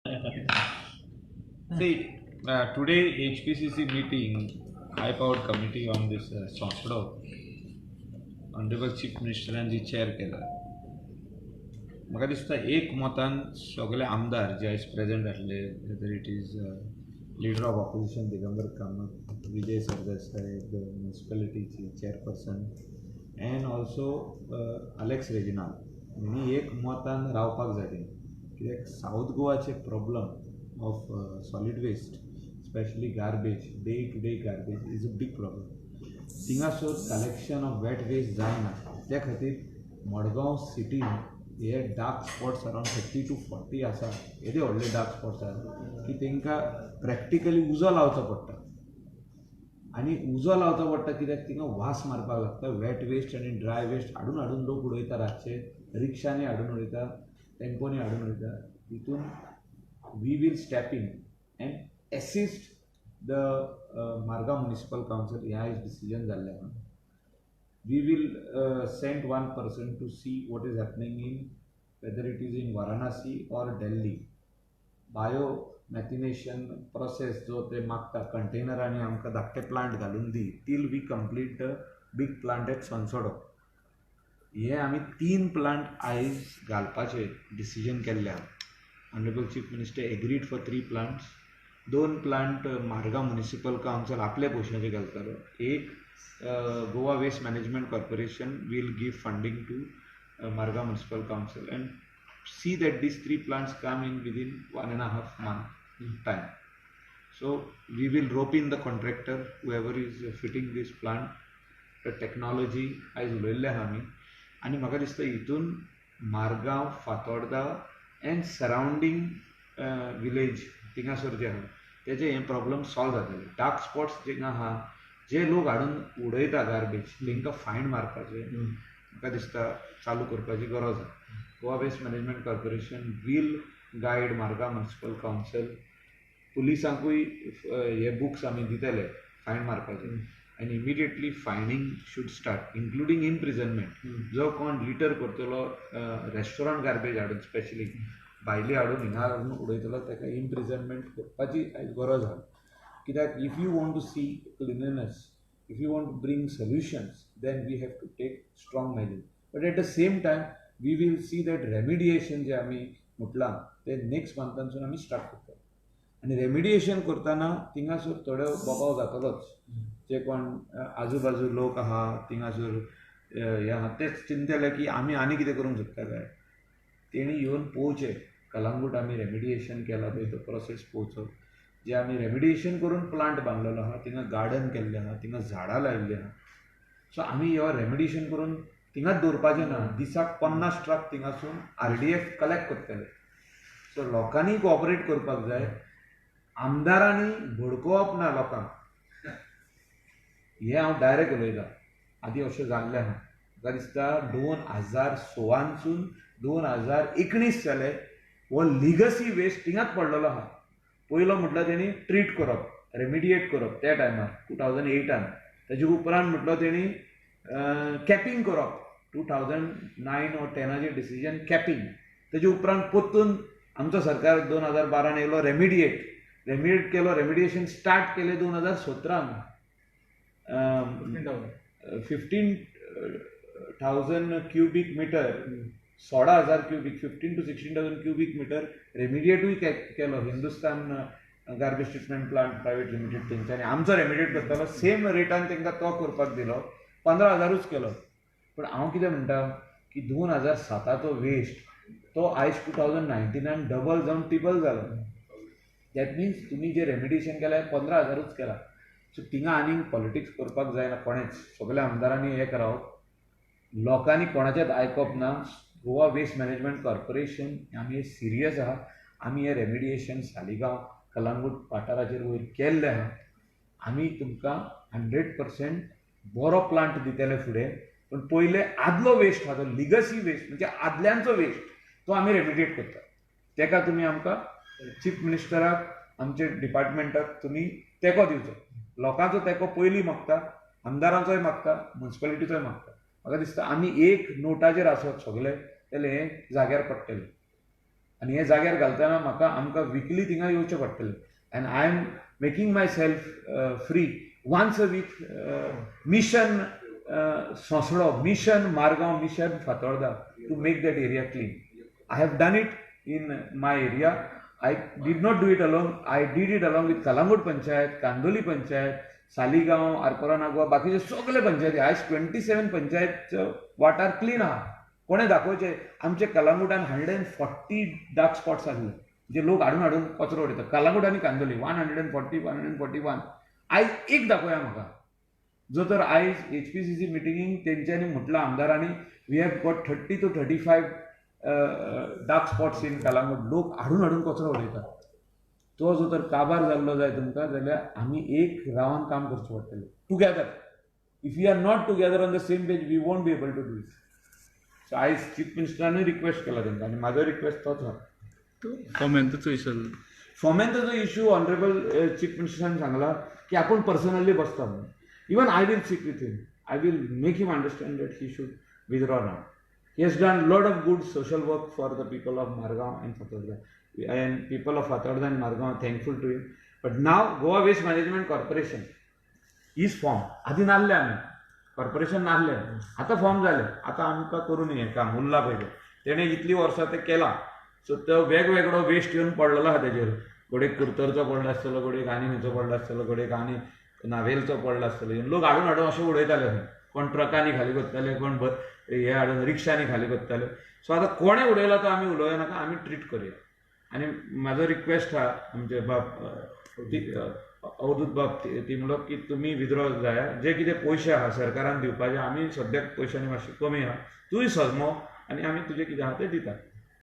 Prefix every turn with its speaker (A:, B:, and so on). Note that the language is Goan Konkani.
A: See, today HPCC meeting, high powered committee on this Sonsodo, Honorable Chief Minister जी चेअर केला. म्हाका दिसता एक मतान सगळे आमदार जे आयज प्रेझेंट आसले, whether it is leader of opposition Digambar Kamat, Vijay Sardesai, the मुन्सिपालिटीची chairperson, and also Alex Reginald, हेणी एक मतान रावपाक जाय तेणी, कित्याक सावथ गोवाचे problem of solid waste, specially garbage, day to day garbage is a big problem. थिंगासर collection of wet waste जायना. त्या खातीर मडगांव सिटीन हे dark spots around 30 to 40 आसा. येदे व्हडले डार्क स्पॉट्स आसा की तांकां प्रॅक्टिकली उजो लावचो पडटा आनी उजो लावचो पडटा कित्याक थिंगा वास मारपाक लागता. वेट वेस्ट आनी ड्राय वेस्ट हाडून हाडून लोक उडयता, रातचे रिक्षांनी हाडून उडयता, टेम्पोनी हाडून उडयता. तितून we will step in and assist the Margao Municipal Council. ह्या आयज डिसिजन जाल्लें आहा. We will send one person to see what is happening in, whether it is in Varanasi or Delhi. Biomethanation process जो ते मागता, कंटेनरांनी आमकां धाकटे प्लांट घालून दी till we complete the big plant at Sonsodo. हे आमी तीन प्लांट आयज घालपाचे डिसिजन केल्लें आहा. Honourable Chief Minister agreed for three plants. दोन प्लांट मारगांव म्युनिसिपल कावन्सिल आपल्या पयशांचे घालतलो, एक Goa Waste Management Corporation will give funding to Margao Municipal Council and see that these three plants come in within 1.5 month time. So we will rope in the contractor, whoever is fitting this plant, the technology आयज उलयल्ले आहा आमी. आनी म्हाका दिसता हितून Margao, Fatorda and surrounding village थिंगासर जे आहा तेजे हे प्रॉब्लम सॉल्व जातले. डार्क स्पॉट्स जिंगा आहा, जे लोक हाडून उडयता गार्बेज, तांकां फायन मारपाचें म्हाका दिसता चालू करपाची गरज आहा. Goa Waste Management Corporation will guide Margao Municipal Council. पुलिसांकूय हे बुक्स आमी दितले फायन मारपाचे आनी immediately fining should start, including imprisonment. जो कोण लिटर करतलो, रेस्टॉरंट गार्बेज हाडून, स्पेशली भायली हाडून हिंगा हाडून उडयतलो, ताका इम्प्रिजनमेंट करपाची आयज गरज आहा. कित्याक if you want to see cleanliness, if you want to bring solutions, then we have to take strong measures. But at the same time, we will see that remediation जे आमी म्हटलां तें नेक्स्ट मंथानसून आमी स्टार्ट करतले. आनी रेमिडिएशन करतना थिंगासर थोडो बोबाव जातलोच. जे कोण आजू बाजू लोक आहा थिंगासर हे आहा, तेच चिंतले की आमी आनी कितें करूंक शकता काय. तेणी येवन पळोवचें. कलांगूट आमी रेमिडिएशन केला पळय, तो प्रोसेस पळोवचो. जे आमी रेमिडिएशन करून प्लांट बांदलेलो आहा, थिंगा गार्डन केल्लें आहा, थिंगा झाडां लायिल्लीं आहा. सो आमी हो रेमिडिएशन करून थिंगाच दवरपाचें ना. दिसाक 50 ट्रक थिंगासून आरडीएफ कलेक्ट करतले. सो लोकांनी कोऑपरेट करपाक जाय, आमदारांनी भडकोवप ना लोकांक. हें हांव डायरेक्ट उलयतां. आदीं अशें जाल्लें आहा. म्हाका दिसता 2006नसून 2019 जाले, हो लिगसी वेस्ट थिंगाच पडलेलो आहा. पयलो म्हटल्यार तेणी ट्रीट करप, रेमिडिएट करप त्या टायमार 2008आन. ताजे उपरांत म्हटलो तेणी कॅपिंग करप, 2009 ऑर 10आचेर डिसिजन कॅपिंग. ताजे उपरांत परतून आमचो सरकार 2012न येयलो, रेमिडिएट. रेमिडिएट केलो, रेमिडिएशन स्टार्ट केलें 2017न. 15,000 cubic metre, 16,000 cubic, 15 to 16 thousand cubic meter रेमिडिएटूय केलो Hindustan Garbage Treatment Plant Private Limited तेंच्यांनी. आमचो रेमिडिएट करतालो सेम रेटान तांकां तो करपाक दिलो, 15,000ूच केलो. पूण हांव कितें म्हणटा की 2007चो वेस्ट तो आयज 2019आन डबल जावन ट्रिपल जालो. That means तुमी जे रेमिडिएशन केलें 15,000ूच केलां. सो थिंगा आनीक पॉलिटिक्स करपाक जायना कोणेच. सगल्या आमदारांनी हें करावप, लोकांनी कोणाचेंच आयकप ना. गोवा वेस्ट मॅनेजमेंट कॉर्पोरेशन आमी सिरियस आहा. आमी हें रेमिडिएशन सालिगांव, कलांगूट वाठाराचेर वयर केल्लें आहा. आमी तुमकां 100% बरो प्लांट दितले फुडें, पूण पयले आदलो वेस्ट आहा तो लिगसी वेस्ट, म्हणजे आदल्यांचो वेस्ट, तो आमी रेमिडिएट करता. तेका तुमी आमकां चीफ मिनिस्टराक, आमचे डिपार्टमेंटाक तुमी तेंको दिवचो. लोकांचो तेंको पयलीं मागता, आमदारांचोय मागता, मुन्सिपालिटीचोय मागता. म्हाका दिसता आमी एक नोटाचेर आसत सगले जाल्यार हें जाग्यार पडटलें. आनी हे जाग्यार घालतना म्हाका आमकां विकली थिंगा येवचें पडटलें and I am making myself free once a week. Mission Sonsoddo, mission Margao, mission Fatorda, to make that area clean. I have done it in my area. I did not do it alone. I did it along with Calangute panchayat, Candolim panchayat, Saligao, Arpora Nagua, बाकीचे सगळे पंचायती. आयज 27 पंचायत वाठार क्लीन आहा. कोणें दाखोवचें, आमचे कलांगूटान 140 डार्क स्पॉट्स आसले जे लोक हाडून हाडून कचरो उडयता. कलांगूट आनी कांदोली 140, 141. आयज एक दाखोवया म्हाका. जो तर आयज एचपीसीसी मिटिंगेक तेंच्यांनी म्हटलां आमदारांनी, we have got 30 to 35 dark spots in Calangute. लोक हाडून हाडून कचरो उडयता. तो जो तर काबार जाल्लो जाय तुमकां जाल्यार आमी एक रावन काम करचें पडटलें together. If you are not together on the same page, we won't be able to do it. So आयज चीफ मिनिस्टरानूय रिक्वेस्ट केला तांकां आनी म्हाजो रिक्वेस्ट तोच आहा.
B: फोमेंताचो इशू.
A: फोमेंताचो इशू ऑनरेबल चीफ मिनिस्टरान सांगला की आपूण पर्सनली बसता म्हणून. Even I will sit with him. I will make him understand that he should withdraw now. He has done lot of good social work for the people of Margao and Fatorda, and people of Fatorda and Margao are thankful to him. But now Goa Waste Management Corporation is formed. आधी नासले आमी, कॉर्पोरेशन नासलें. आतां फॉर्म जालें. आतां आमकां करूं हें काम उरलां पळय तें. तेणें इतलीं वर्सां तें केलां. सो तो वेगवेगळो वेस्ट येवन पडलेलो आहा तेजेर. घडयेक कुरतरचो पडलो आसतलो, घडयेक आनी खंयचो पडलो आसतलो, घडयेक आनी नावेलचो पडलो आसतलो. लोक हाडून हाडून अशें उडयताले थंय. कोण ट्रकांनी खाली करताले, कोण हे हाडून रिक्षांनी खाली करताले. सो आतां कोणें उडयला तो आमी उलोवया नाका, आमी ट्रीट करुया. आनी म्हाजो रिक्वेस्ट आहा आमचे बाब अवधूत बाब तिमलो की तुमी विद्रॉ जाया. जे कितें पयशे आहा सरकारान दिवपाचे, आमी सद्याक पयशांनी मातशें कमी आहा. तूंय सजमो आनी आमी तुजें कितें आहा तें दिता.